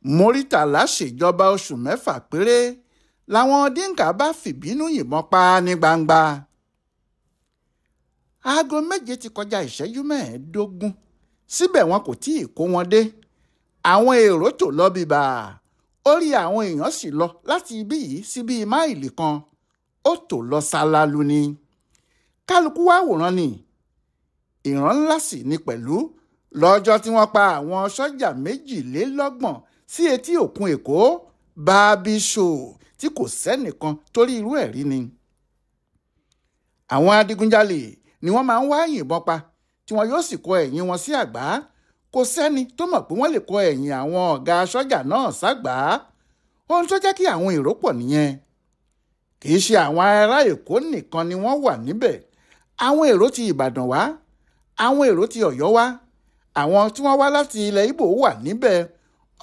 Muritàlá ṣèjọba oṣù 6 péré làwọn Dínkà bá fìbínú yìnbọn pa á ní gbangba. Aago 7 ti kọjá ìṣẹ́jú 15, síbẹ̀ wọn kò tí ì kó wọn dé. Àwọn èrò tò lọ bíbà, orí àwọn èèyàn sì lọ láti ibí yìí sí bíi máìlì kan, ó tò lọ ṣáláàlú ni. Kálukú wá wòran ni, ìran ńlá sì ni pẹ̀lú lọ́jọ́ tí wọ́n pa àwọn sọ́jà 32 sí etí òkun Èkó, Bábíṣò, tí kò sẹ́nìkan torí irú ẹ̀ rí ni. Àwọn adigunjalè ni wọ́n máa ń wá yìnbọn pa tí wọn yóò sì kọ ẹ̀yìn wọn sí àgbá. Kò sẹ́ni tó mọ̀ pé wọ́n lè kọ ẹ̀yìn àwọn ọ̀gá sọ́jà náà ságbàá. Ohun tó jẹ́ kí àwọn èrò pọ̀ nìyẹn. Kì í ṣe àwọn ará Èkó nìkan ni wọ́n wà níbẹ̀. Àwọn èrò ti Ìbàdàn wá, àwọn èrò ti Ọ̀yọ́ wá, àwọn tí wọ́n wá láti ilẹ̀ Ìgbò wà níbẹ̀.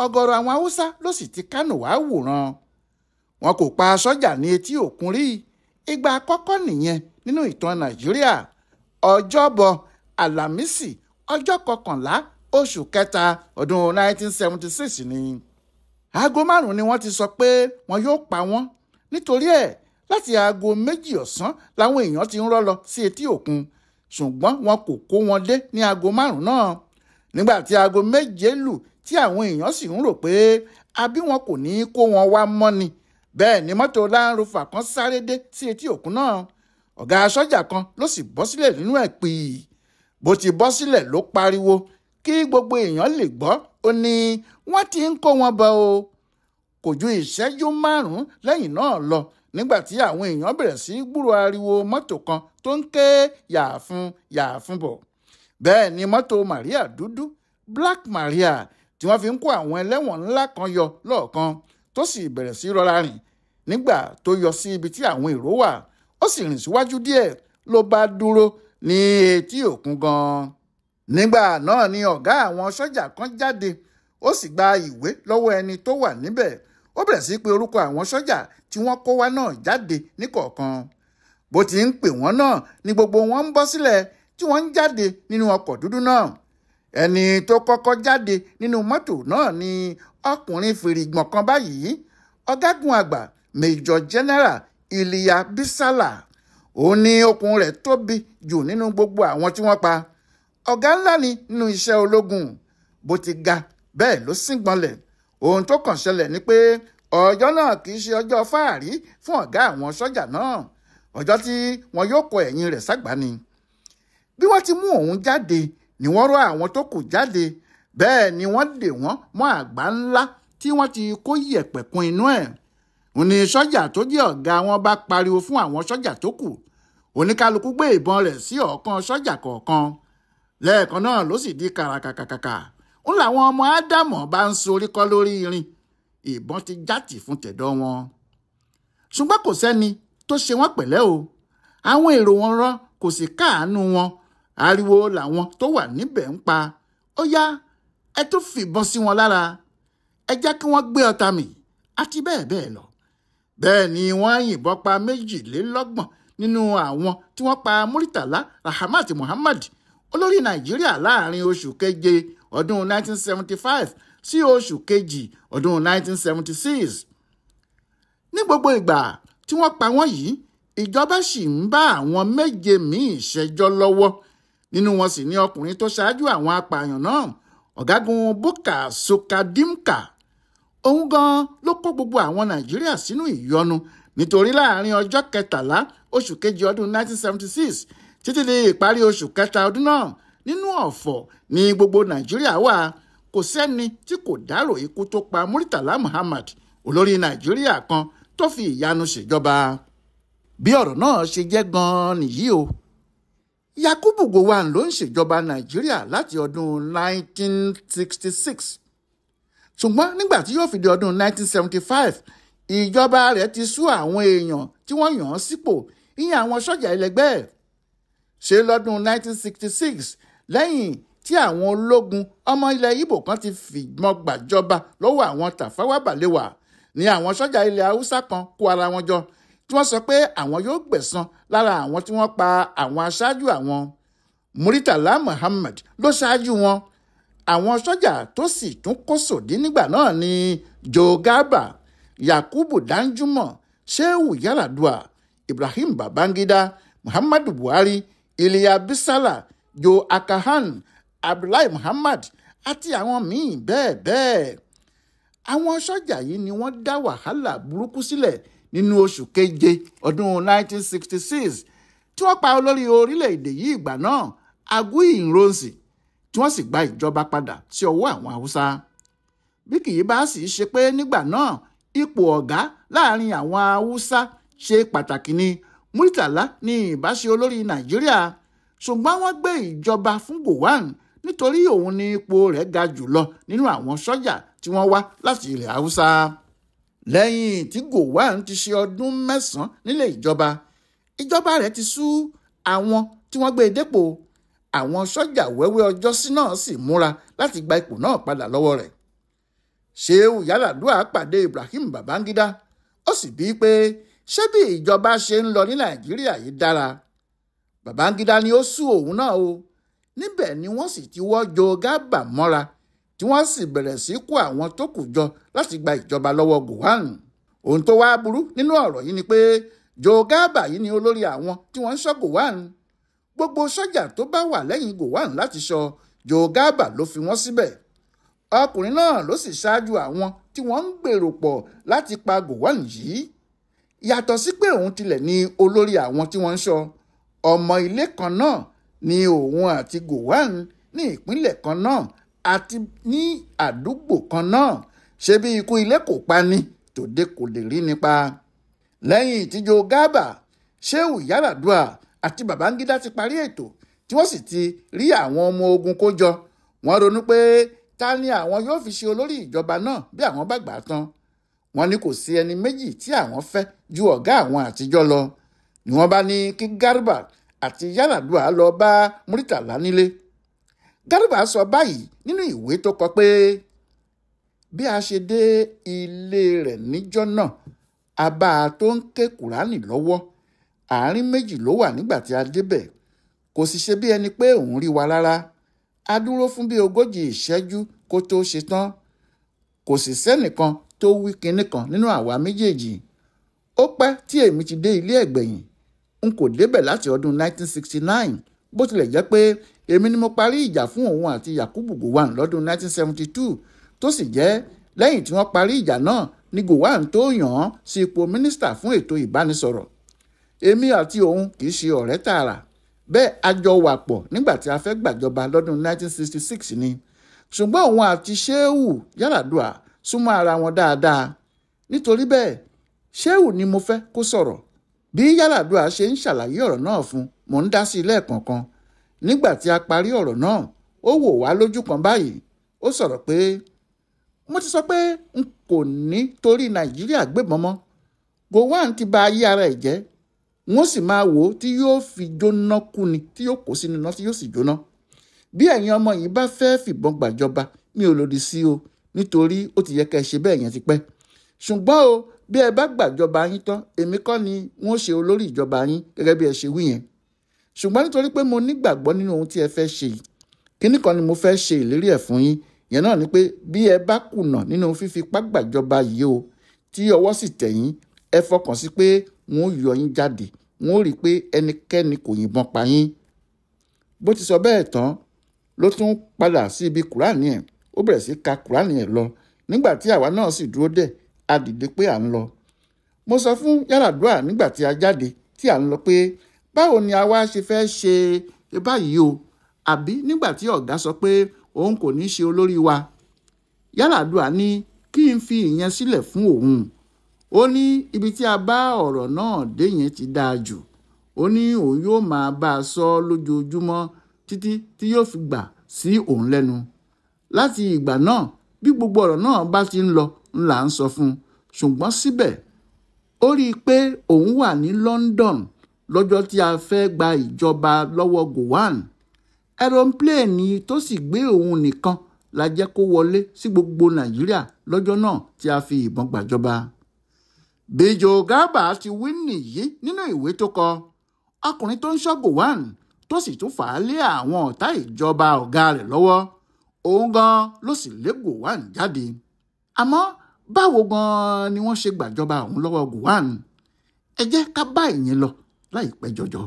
Ọ̀gọ̀rọ̀ àwọn Haúsá ló sì ti Kánò wá wòran. Wọn kò pa sọ́jà ní etí òkun rí. Ìgbà àkọ́kọ́ nìyẹn nínú ìtàn Nàìjíríà. Ọjọ́bọ̀ Àlàmísì ọjọ́ 11 oṣù kẹta ọdún 1976 ni. Aago 5 ni wọ́n ti sọ pé wọn yóò pa wọ́n. Nítorí ẹ̀ láti aago 2 ọ̀sán làwọn èèyàn ti ń rọ́ lọ sí etí òkun, ṣùgbọ́n wọn kò kó wọn dé ní aago 5 náà. Nígbà tí aago 7 lù tí àwọn èèyàn sì ń rò pé àbí wọn kò ní í kó wọn wá mọ́ ni. Bẹ́ẹ̀ ni mọ́tò Land Rover kan sáré dé sí etí òkun náà. Ọ̀gá sọ́jà kan ló sì bọ́ sílẹ̀ nínú ẹ̀ pìí. Bó ti bọ́ sílẹ̀ ló pariwo kí gbogbo èèyàn lè gbọ́. Ó ní wọ́n ti ń kó wọn bọ̀ o. Kò ju ìṣẹ́jú 5 lẹ́yìn náà lọ nígbà tí àwọn èèyàn bẹ̀rẹ̀ sí gbúrò ariwo mọ́tò kan tó ń ké yàáfún yàáfún bọ̀. Bẹ́ẹ̀ ni mọ́tò Maria dúdú, Black Maria, tí wọ́n fi ń kó àwọn ẹlẹ́wọ̀n ńlá kan yọ lọ́ọ̀kan, tó sì bẹ̀rẹ̀ sí rọra rìn nígbà tó yọ sí ibi tí àwọn èrò wà. Ó sì rìn síwájú díẹ̀ ló bá dúró ní etí òkun gan-an. Nígbà náà ni ọ̀gá àwọn sọ́jà kan jáde, ó sì gba ìwé lọ́wọ́ ẹni tó wà níbẹ̀. Ó bẹ̀rẹ̀ sí pé orúkọ àwọn sọ́jà tí wọ́n kó wá náà jáde níkọ̀ọ̀kan. Bó ti ń pè wọ́n náà ni gbogbo wọn ń bọ́ sílẹ̀ tí wọ́n ń jáde nínú ọkọ̀ dúdú náà. Ẹni tó kọ́kọ́ jáde nínú mọ́tò náà ni ọkùnrin fìrìgbọ̀n kan báyìí, ọ̀gágun àgbà Major General Iliya Bisala. Òun ni okùn rẹ̀ tóbi jù nínú gbogbo àwọn tí wọ́n pa. Ọ̀gá ńlá ni nínú iṣẹ́ ológun. Bó ti ga bẹ́ẹ̀ ló síngbọnlẹ̀. Ohun tó kàn ṣẹlẹ̀ ni pé ọjọ́ náà kì í ṣe ọjọ́ fáàrí fún ọ̀gá àwọn sọ́jà náà. Ọjọ́ tí wọn yóò kọ ẹ̀yìn rẹ̀ ságbá ni. Bí wọ́n ti mú òun jáde ni wọ́n rọ́ àwọn tó kù jáde. Bẹ́ẹ̀ ni wọ́n dè wọ́n mọ́ àgbá ńlá tí wọ́n ti kó yẹ̀pẹ̀ kún inú ẹ̀. Òní sọ́jà tó jẹ́ ọ̀gá wọn bá pariwo fún àwọn sọ́jà tó kù. Oníkálukú gbé ìbọn rẹ̀ sí ọ̀kan sọ́jà kọ̀ọ̀kan. Lẹ́ẹ̀kan náà ló sì di kàràkàkàkà. Ń làwọn ọmọ Ádámọ̀ bá ń sorí kọ́ lórí irin. Ìbọn ti játì fún tẹ̀dọ̀ wọn. Ṣùgbọ́n kò sẹ́ni tó ṣe wọ́n pẹ̀lẹ́ o. Àwọn èrò wọn rán kò sì káàánú wọn. Ariwo làwọn tó wà níbẹ̀ ń pa. Ó yá, ẹ tún fìbọn sí wọn lára. Ẹ jẹ́ kí wọ́n gbé ọta mì àti bẹ́ẹ̀ bẹ́ẹ̀ lọ. Bẹ́ẹ̀ ni wọ́n yìnbọn pa 32 nínú àwọn tí wọ́n pa Muritàlá Rahamat Muhammad, olórí Nàìjíríà, láàrin oṣù keje ọdún 1975 sí oṣù kejì ọdún 1976. Ní gbogbo ìgbà tí wọ́n pa wọ́n yìí, ìjọba sì ń bá àwọn 7 míì ṣẹjọ́ lọ́wọ́. Nínú wọn sì ni ọkùnrin tó ṣáájú àwọn apààyàn náà, ọ̀gágun Bukar Sokadimka. Òun gan ló kó gbogbo àwọn Nàìjíríà sínú ìyọnu nítorí láàrin ọjọ́ 13 oṣù kejì ọdún 1976 títí di ìparí oṣù kẹta ọdún náà, nínú ọ̀fọ̀ ni gbogbo Nàìjíríà wà. Kò sẹ́ni tí kò dárò ikú tó pa Muritàlá Muhammad, olórí Nàìjíríà kan tó fi ìyanu ṣèjọba. Bí ọ̀rọ̀ náà ṣe jẹ́ gan-an nìyí o. Yakubu Gowon ló ń ṣèjọba Nàìjíríà láti ọdún 1966. Ṣùgbọ́n nígbà tí yóò fi di ọdún 1975, ìjọba rẹ̀ ti sú àwọn èèyàn tí wọ́n yàn án sípò, ìyẹn àwọn sọ́jà ẹlẹgbẹ́ ẹ̀. Ṣe lọ́dún 1966, lẹ́yìn tí àwọn ológun ọmọ ilẹ̀ Ìgbò kan ti fìgbọ́n gbàjọba lọ́wọ́ àwọn Tafawa Balewa, ní àwọn sọ́jà ilẹ̀ Haúsá kan kó ara wọn jọ tí wọ́n sọ pé àwọn yóò gbẹ̀san lára àwọn tí wọ́n pa àwọn aṣáájú àwọn. Muritàlá Muhammad ló ṣáájú wọn. Àwọn sọ́jà tó sì tún kó sòdí nígbà náà ni Joe Garba, Yakubu Danjuma, Shehu Yar'Adua, Ibrahim Babangida, Muhammadu Buhari, Iliya Bisala, Joe Akahan, Abdullahi Muhammad àti àwọn míì bẹ́ẹ̀ bẹ́ẹ̀. Àwọn sọ́jà yìí ni wọ́n dá wàhálà burúkú sílẹ̀ nínú oṣù keje ọdún 1966 tí wọ́n pa olórí orílẹ̀-èdè yìí ìgbà náà, Aguiyi Ironsi, tí wọ́n sì gba ìjọba padà sí ọwọ́ àwọn Haúsá. Bí kì í bá sì ṣe pé nígbà náà ipò ọ̀gá láàrin àwọn Haúsá ṣe pàtàkì ni Murtala ní ìbá ṣe olórí Nàìjíríà, ṣùgbọ́n wọ́n gbé ìjọba fún Gowon nítorí òun ní ipò rẹ̀ ga jùlọ nínú àwọn sọ́jà tí wọ́n wá láti ilẹ̀ Haúsá. Lẹ́yìn tí Gowon ti ṣe ọdún 9 nílé ìjọba, ìjọba rẹ̀ ti sú àwọn tí wọ́n gbé e dépò. Àwọn sọ́jà wẹ́wẹ́ ọjọ́sí náà sì múra láti gba ipò náà padà lọ́wọ́ rẹ̀. Shehu Yar'Adua pàdé Ibrahim Babangida, ó sì bíi pé ṣé bí ìjọba ṣe ń lọ ní Nàìjíríà yìí dára. Babangida ni ó sú òun náà o. Níbẹ̀ ni wọ́n sì ti wọ́ Joe Garba mọ́ra, tí wọ́n sì bẹ̀rẹ̀ sí kó àwọn tó kù jọ láti gba ìjọba lọ́wọ́ Gowon. Ohun tó wá burú nínú ọ̀rọ̀ yìí ni pé Joe Garba yìí ni olórí àwọn tí wọ́n ń ṣọ́ Gowon. Gbogbo sọ́jà tó bá wà lẹ́yìn Gowon láti ṣọ́ Joe Garba ló fi wọ́n síbẹ̀. Ọkùnrin náà ló sì ṣáájú àwọn tí wọ́n ń gbèrò pọ̀ láti pa Gowon yìí. Yàtọ̀ sí pé òun tilẹ̀ ní olórí àwọn tí wọ́n ń ṣọ́, ọmọ ilé kan náà ni òun àti Gowon ní ìpínlẹ̀ kan náà àti ní àdúgbò kan náà. Ṣé bí ikú ilé kò pa ni tòde kò lè rí nípa. Lẹ́yìn tí Joe Garba, Shehu Yar'Adua àti Babangida ti parí ètò tí wọ́n sì ti rí àwọn ọmọ ogun kó jọ, wọ́n ronú pé ta ni àwọn yóò fi ṣe olórí ìjọba náà bí àwọn bá gbà á tán. Wọ́n ní kò sí ẹni méjì tí àwọn fẹ́ ju ọ̀gá àwọn àtijọ́ lọ. Ni wọ́n bá ní kí Garba àti Yar'Adua lọ bá Murtala nílé. Garba sọ báyìí nínú ìwé tó kọ pé bí a ṣe dé ilé rẹ̀ níjọ́ náà, a bá a tó ń ké Kùránì lọ́wọ́. Àárín méjì ló wà nígbà tí a débẹ̀. Kò sì ṣe bí ẹni pé òun rí wa rárá. A dúró fún bí 40 ìṣẹ́jú kó tó ṣe tán. Kò sì sẹ́nìkan tó wí kinní kan nínú àwa méjèèjì. Ó pẹ́ tí èmi ti dé ilé ẹ̀gbẹ̀yìn. N kò débẹ̀ láti ọdún 1969, bó tilẹ̀ jẹ́ pé èmi ni mo parí ìjà fún òun àti Yakubu Gowon lọ́dún 1972, tó sì jẹ́ lẹ́yìn tí wọ́n parí ìjà náà ni Gowon tó yàn án sí ipò mínísítà fún ètò ìbánisọ̀rọ̀. Èmi àti òun kì í ṣe ọ̀rẹ́ tààrà, bẹ́ẹ̀ a jọ wà pọ̀ nígbà tí a fẹ́ gbàjọba lọ́dún 1966 ni. Ṣùgbọ́n òun àti Shehu Yar'Adua súnmọ́ ara wọn dáadáa. Nítorí bẹ́ẹ̀, Shehu ni mo fẹ́ kó sọ̀rọ̀. Bí Yar'Adua ṣe ń ṣàlàyé ọ̀rọ̀ náà fún, mò ń dá sí i lẹ́ẹ̀kọ̀ọ̀kan. Nígbà tí a parí ọ̀rọ̀ náà, ó wò wá lójú kan báyìí. Ó sọ̀rọ̀ pé mo ti sọ pé n kò ní torí Nàìjíríà gbébọn mọ́. Gowon ti ba ayé ara ẹ̀ jẹ́. Wọ́n sì máa wò ó tí yóò fi jóná kú ni, tí yóò kó sínú iná tí yóò sì jóná. Bí ẹ̀yin ọmọ yìí bá fẹ́ fìbọn gbàjọba, mi ò lòdì sí o, nítorí ó ti yẹ kẹ́ ẹ ṣe bẹ́ẹ̀ yẹn ti pẹ́. Ṣùgbọ́n o, bí ẹ bá gbàjọba yín tán, èmi kọ́ ni wọ́n ṣe olórí ìjọba yín gẹ́gẹ́ bí ẹ ṣe wí yẹn. Ṣùgbọ́n nítorí pé mo nígbàgbọ́ nínú ohun tí ẹ fẹ́ ṣe yìí, kíní kan ni mo fẹ́ ṣe ìlérí ẹ̀ fún yín. Ìyẹn náà ni pé bí ẹ bá kùnà nínú fífipá gbàjọba yìí o, tí ọwọ́ sì tẹ̀ yín, ẹ fọkàn sí pé wọ́n ó yọ yín jáde, wọ́n ó rí i pé ẹnikẹ́ni kò yìnbọn pa yín. Bó ti sọ bẹ́ẹ̀ tán, ló tún padà sí ibi Kùránì ẹ̀, ó bẹ̀rẹ̀ sí ka Kùránì ẹ̀ lọ. Nígbà tí àwa náà sì dúró dẹ̀, a dìde pé à ń lọ. Mo sọ fún Yar'Adua nígbà tí a jáde tí à ń lọ pé báwo ni a wá ṣe fẹ́ ṣe báyìí o, àbí nígbà tí ọ̀gá sọ pé òun kò ní ṣe olórí wa. Yar'Adua ní kí n fi ìyẹn sílẹ̀ fún òun. Ó ní ibi tí a bá ọ̀rọ̀ náà dé yẹn ti dáa jù. Ó ní òun yóò máa bá a sọ lójoojúmọ́ títí tí yóò fi gbà sí òun lẹ́nu. Láti ìgbà náà, bí gbogbo ọ̀rọ̀ náà bá ti ń lọ, ńlá ń sọ fún un. Ṣùgbọ́n síbẹ̀, ó rí i pé òun wà ní London lọ́jọ́ tí a fẹ́ gba ìjọba lọ́wọ́ Gowon. Ẹ̀rọ̀pléènì tó sì gbé òun nìkan la jẹ́ kó wọlé sí gbogbo Nàìjíríà lọ́jọ́ náà tí a fi ìbọn gbàjọba. Bí Joe Garba ti wí nìyí nínú ìwé tó kọ, ọkùnrin tó ń ṣọ́ Gowon tó sì tún fà á lé àwọn ọ̀tá ìjọba ọ̀gá rẹ̀ lọ́wọ́. Òun gan ló sì lé Gowon jáde. Àmọ́ báwo gan ni wọ́n ṣe gbàjọba òun lọ́wọ́ Gowon? Ẹ jẹ́ ká bá ìyẹn lọ láìpẹ́ jọjọ.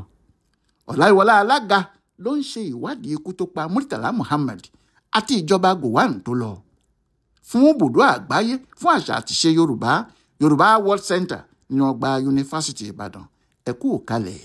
Ọláìwọlá Alága ló ń ṣe ìwádìí ikú tó pa Murtala Muhammed àti ìjọba Gowon tó lọ. Fún bùdó àgbáyé fún àṣà àtìṣe Yorùbá, Yorùbá World Center ní ọgbà Yunifásitì Ìbàdàn. Ẹ kú kalẹ̀.